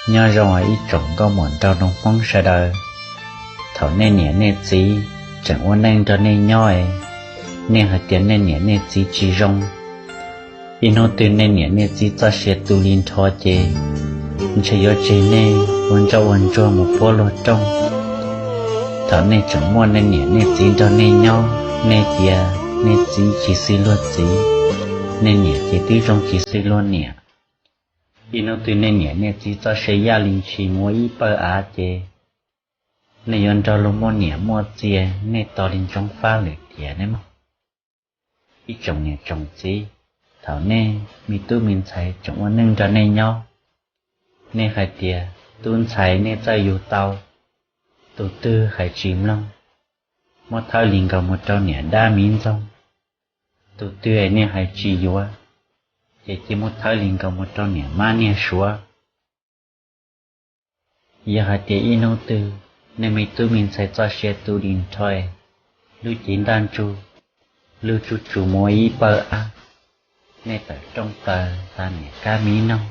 Nyob zoo ib tsoom nkauj muam nraug nroog Hmoob sawv daws. Thaum nej niam nej txiv tseem ua neej nrog nej nyob es, nej hais tias nej niam nej txiv tsis zoo, ib hnub twg nej niam nej txiv txoj sia tu li nrho ces ntshe yuav tseg nej ua ntsoj ua ntsuag mus puab luag rooj. Thaum nej tseem muaj nej niam nej txiv nrog nej nyob, nej tias nej txiv tsis xws luag txiv, nej niam ces twb zoo tsis xws luag niam. Ib hnub twg nej niam nej txiv txoj sia yaj li ntshis mus ua ib pawg av ces nej yuav nrog luag muaj niam muaj txiv, nej tos li ntsoov fab lwm tiam nawb mog. Ib tsoom niam tsoom txiv, thaum nej me tub me ntxhais tseem ua neej nrog nej nyob, nej hais tias tub ntxhais nej txawj yug tau, tus twg hais tsis mloog, muab thawb li nkaus mus rau niam dab miv ntxoog. Tus twg es nej hais tsis yuav, ces cia muab thawb li nkaus mus rau niam mab niag suav. Yog hais tias ib hnub twg nej me tub me ntxhais txoj sia tu li nrho, lub cev ntaj ntsug lwj tsuj tsuv mus ua ib pawg av, nej tawm rooj plaws tas niam kab miv noog,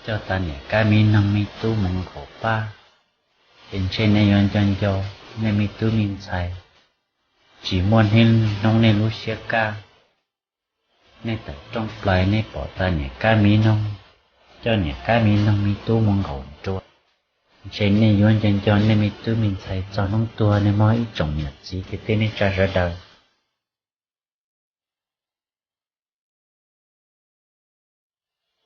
coj tas niam kab miv noog me tub mus nkaum pab, ces ntshe nej yuav nco nco nej me tub me ntxhais tsis muaj hnub nej lub siab kaj. Nej tawm rooj plaws nej pom tas niam kab miv noog, coj niam kab miv noog me tub mus nkaum nruas, ntshe nej yuav nco nco nej me tub me ntxhais txog hnub tuag nawb mog ib tsoom niam txiv kwv tij neej tsa sawv daws.